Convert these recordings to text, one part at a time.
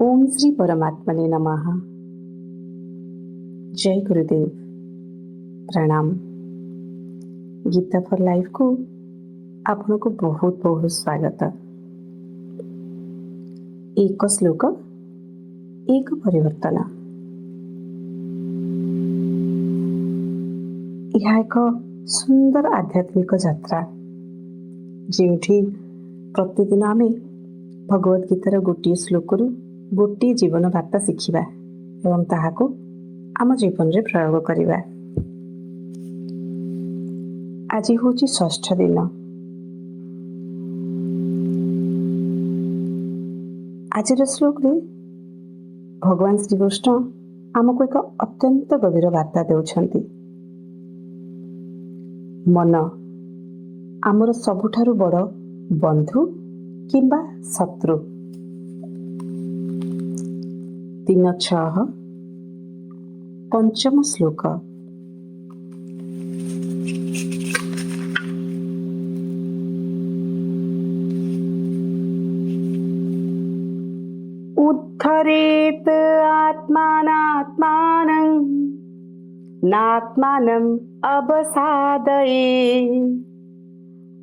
ଓମ୍ ଶ୍ରୀ ପରମାତ୍ମନେ ନମଃ। ଜୟ ଗୁରୁଦେବ, ପ୍ରଣାମ। ଗୀତା ଫର୍ ଲାଇଫକୁ ଆପଣଙ୍କୁ ବହୁତ ବହୁତ ସ୍ୱାଗତ। ଏକ ଶ୍ଲୋକ, ଏକ ପରିବର୍ତ୍ତନ। ଏହା ଏକ ସୁନ୍ଦର ଆଧ୍ୟାତ୍ମିକ ଯାତ୍ରା, ଯେଉଁଠି ପ୍ରତିଦିନ ଆମେ ଭଗବତ ଗୀତାର ଗୋଟିଏ ଶ୍ଲୋକରୁ ଗୋଟିଏ ଜୀବନ ବାର୍ତ୍ତା ଶିଖିବା ଏବଂ ତାହାକୁ ଆମ ଜୀବନରେ ପ୍ରୟୋଗ କରିବା। ଆଜି ହେଉଛି ଷଷ୍ଠ ଦିନ। ଆଜିର ଶ୍ଲୋକରେ ଭଗବାନ ଶ୍ରୀକୃଷ୍ଣ ଆମକୁ ଏକ ଅତ୍ୟନ୍ତ ଗଭୀର ବାର୍ତ୍ତା ଦେଉଛନ୍ତି। ମନ ଆମର ସବୁଠାରୁ ବଡ଼ ବନ୍ଧୁ କିମ୍ବା ଶତ୍ରୁ। 3:6, ପଞ୍ଚମ ଶ୍ଲୋକ। ଉଦ୍ଧରେତ୍ ଆତ୍ମାନାତ୍ମାନଂ ନାତ୍ମାନମ୍ ଅବସାଦୟେ,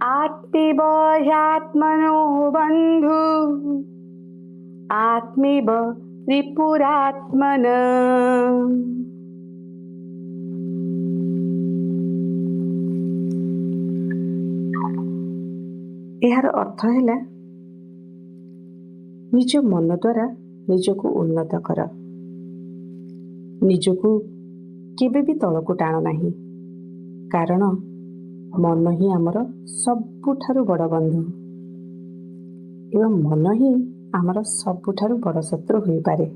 ଆତ୍ମୈବ ହ୍ୟାତ୍ମନୋ ବନ୍ଧୁ ଆତ୍ମୈବ ରିପୁରାତ୍ମନ। ଏହାର ଅର୍ଥ ହେଲା, ନିଜ ମନ ଦ୍ୱାରା ନିଜକୁ ଉନ୍ନତ କର, ନିଜକୁ କେବେ ବି ତଳକୁ ଟାଣ ନାହିଁ, କାରଣ ମନ ହିଁ ଆମର ସବୁଠାରୁ ବଡ଼ ବନ୍ଧୁ ଏବଂ ମନ ହିଁ ଆମର ସବୁଠାରୁ ବଡ଼ ଶତ୍ରୁ ହୋଇପାରେ।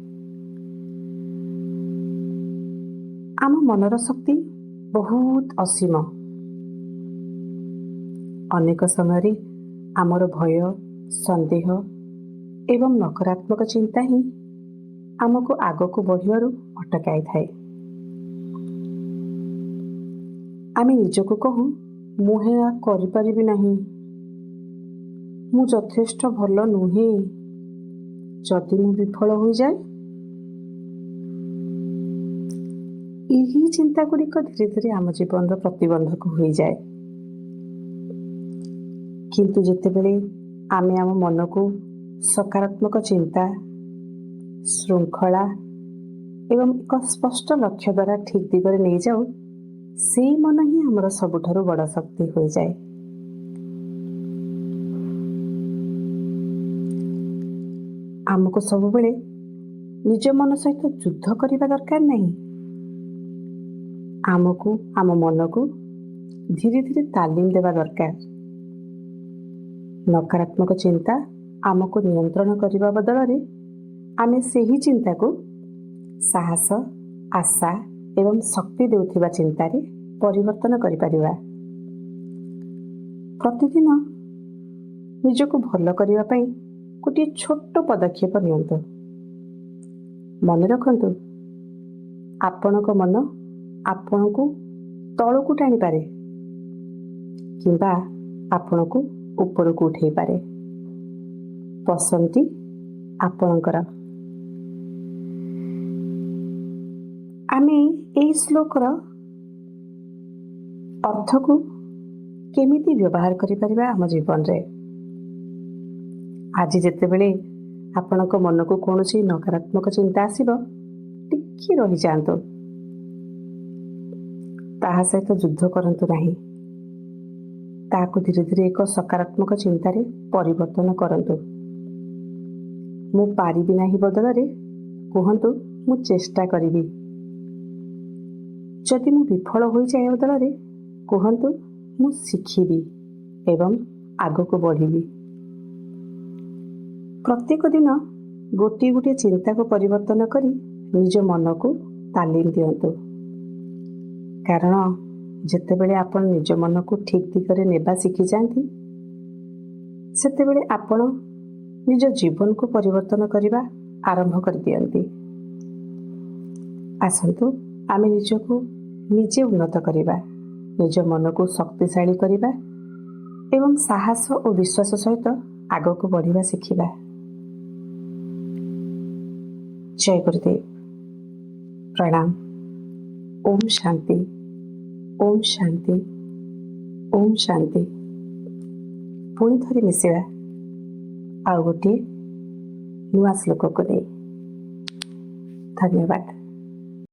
ଆମ ମନର ଶକ୍ତି ବହୁତ ଅସୀମ। ଅନେକ ସମୟରେ ଆମର ଭୟ, ସନ୍ଦେହ ଏବଂ ନକାରାତ୍ମକ ଚିନ୍ତା ହିଁ ଆମକୁ ଆଗକୁ ବଢ଼ିବାରୁ ଅଟକାଇଥାଏ। ଆମେ ନିଜକୁ କହୁ, ମୁଁ ଏହା କରିପାରିବି ନାହିଁ, ମୁଁ ଯଥେଷ୍ଟ ଭଲ ନୁହେଁ, ଯଦି ମୁଁ ବିଫଳ ହୋଇଯାଏ। ଏହି ଚିନ୍ତା ଗୁଡ଼ିକ ଧୀରେ ଧୀରେ ଆମ ଜୀବନର ପ୍ରତିବନ୍ଧକ ହୋଇଯାଏ। କିନ୍ତୁ ଯେତେବେଳେ ଆମେ ଆମ ମନକୁ ସକାରାତ୍ମକ ଚିନ୍ତା, ଶୃଙ୍ଖଳା ଏବଂ ଏକ ସ୍ପଷ୍ଟ ଲକ୍ଷ୍ୟ ଦ୍ୱାରା ଠିକ୍ ଦିଗରେ ନେଇଯାଉ, ସେଇ ମନ ହିଁ ଆମର ସବୁଠାରୁ ବଡ଼ ଶକ୍ତି ହୋଇଯାଏ। ଆମକୁ ସବୁବେଳେ ନିଜ ମନ ସହିତ ଯୁଦ୍ଧ କରିବା ଦରକାର ନାହିଁ। ଆମକୁ ଆମ ମନକୁ ଧୀରେ ଧୀରେ ତାଲିମ ଦେବା ଦରକାର। ନକାରାତ୍ମକ ଚିନ୍ତା ଆମକୁ ନିୟନ୍ତ୍ରଣ କରିବା ବଦଳରେ ଆମେ ସେହି ଚିନ୍ତାକୁ ସାହସ, ଆଶା ଏବଂ ଶକ୍ତି ଦେଉଥିବା ଚିନ୍ତାରେ ପରିବର୍ତ୍ତନ କରିପାରିବା। ପ୍ରତିଦିନ ନିଜକୁ ଭଲ କରିବା ପାଇଁ ଗୋଟିଏ ଛୋଟ ପଦକ୍ଷେପ ନିଅନ୍ତୁ। ମନେ ରଖନ୍ତୁ, ଆପଣଙ୍କ ମନ ଆପଣଙ୍କୁ ତଳକୁ ଟାଣିପାରେ କିମ୍ବା ଆପଣଙ୍କୁ ଉପରକୁ ଉଠେଇପାରେ। ପସନ୍ଦଟି ଆପଣଙ୍କର। ଆମେ ଏହି ଶ୍ଲୋକର ଅର୍ଥକୁ କେମିତି ବ୍ୟବହାର କରିପାରିବା ଆମ ଜୀବନରେ? ଆଜି ଯେତେବେଳେ ଆପଣଙ୍କ ମନକୁ କୌଣସି ନକାରାତ୍ମକ ଚିନ୍ତା ଆସିବ, ଟିକିଏ ରହିଯାଆନ୍ତୁ, ତାହା ସହିତ ଯୁଦ୍ଧ କରନ୍ତୁ ନାହିଁ। ତାହାକୁ ଧୀରେ ଧୀରେ ଏକ ସକାରାତ୍ମକ ଚିନ୍ତାରେ ପରିବର୍ତ୍ତନ କରନ୍ତୁ। ମୁଁ ପାରିବି ନାହିଁ ବଦଳରେ କୁହନ୍ତୁ, ମୁଁ ଚେଷ୍ଟା କରିବି। ଯଦି ମୁଁ ବିଫଳ ହୋଇଯାଏ ବଦଳରେ କୁହନ୍ତୁ, ମୁଁ ଶିଖିବି ଏବଂ ଆଗକୁ ବଢ଼ିବି। ପ୍ରତ୍ୟେକ ଦିନ ଗୋଟିଏ ଗୋଟିଏ ଚିନ୍ତାକୁ ପରିବର୍ତ୍ତନ କରି ନିଜ ମନକୁ ତାଲିମ ଦିଅନ୍ତୁ, କାରଣ ଯେତେବେଳେ ଆପଣ ନିଜ ମନକୁ ଠିକ୍ ଦିଗରେ ନେବା ଶିଖିଯାଆନ୍ତି, ସେତେବେଳେ ଆପଣ ନିଜ ଜୀବନକୁ ପରିବର୍ତ୍ତନ କରିବା ଆରମ୍ଭ କରିଦିଅନ୍ତି। ଆସନ୍ତୁ ଆମେ ନିଜକୁ ନିଜେ ଉନ୍ନତ କରିବା, ନିଜ ମନକୁ ଶକ୍ତିଶାଳୀ କରିବା ଏବଂ ସାହସ ଓ ବିଶ୍ୱାସ ସହିତ ଆଗକୁ ବଢ଼ିବା ଶିଖିବା। ଜୟ ଗୁରୁଦେବ। ପ୍ରଣାମ। ଓମ୍ ଶାନ୍ତି, ଓମ୍ ଶାନ୍ତି, ଓମ୍ ଶାନ୍ତି। ପୁଣି ଥରେ ମିଶିବା ଆଉ ଗୋଟିଏ ନୂଆ ଶ୍ଲୋକକୁ ନେଇ। ଧନ୍ୟବାଦ।